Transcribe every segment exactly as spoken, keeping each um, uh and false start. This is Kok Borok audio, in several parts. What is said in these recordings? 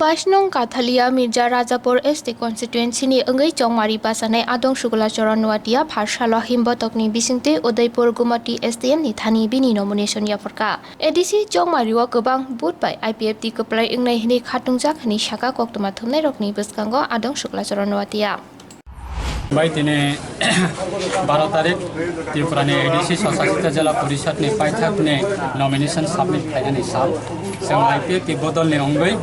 Bais nong Kathalia Mirja Rajapur S T constituency ni wngwi chongmari bachanai Adong Sukula Charan Nuatia pharsalo himbotokni bisingtwi Udaipur Gumati S D M ni thani bini nomination yapharkha. A D C chongmari o kwbang vote bai I P F T kwplai wngnai hwnwi khatungjak hwnwi saka koktwma thumnairokni bwskango Adong Sukula Charan Nuatia. Bai tini baro tarik Tripura ni A D C Swachasita Jila Porishad ni paithak ni nomination submit khainani sal. Chwng I P F T bodol ni wngwi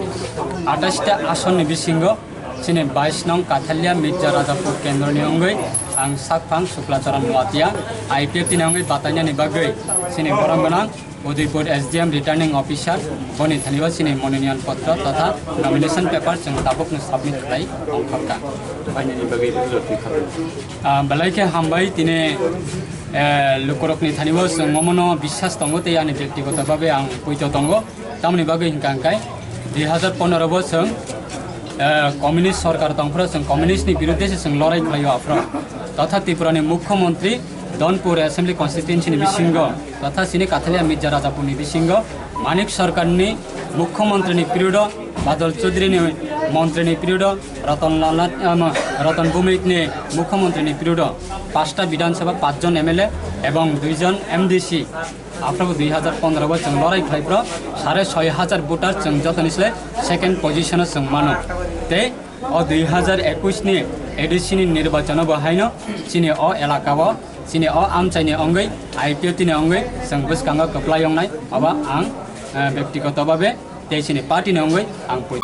atais ta ason ni bisingo chini bais nong Kathalia Mirja Rajapur kendro ni wngwi ang sakphang Sukla Charan Nuatia I P F T ni wngwi batainani bagwi chini borok gwnang Udaipur S D M Returning Officer boni thani o chini mononoyan potro totha nomination paper chwng tabukno submit khlai tongthokha. Phainani bagwi rwjak twi kha. Ah, belai khe hambai tini, eh, lukurokni thani o chwng omono biswas tongo tei ani byaktigoto bhabe ang poito tongo. Tamoni bagwi hwnkha hwnkhe dui hazar pondro bo chwng, eh, communist sorkar tongphuru chwng communist ni birudde se chwng lorai khlaio aphuru. Totha Tripura ni mukhyamantri Donpur Assembly Constituency ni bisingo totha chini Kathalia Mirja Rajapur ni bisingo Manik Sarkar ni mukhyamantri ni period o, Badal Chaudhary ni mantri ni period o, Ratan Lal, em, Ratan Bhumik ni mukhyamantri ni period o, pasta Bidhan Sabha, pach jon M L A ebong dui jon M D C. Aphuru dui hazar pondro bo chwng lorai khlai phuru sare soi hazar voter chwng jotoni sle second position o chwng mano. Tei o dui hazar ekush ni A D C ni nirbachon o bo haino chini o elaka o, chini o amchai ni wngwi, I P F T ni wngwi chwng bwskango kwplai wngnai, obo ang, eh, byaktigoto bhabe tei chini party ni wngwi ang pui.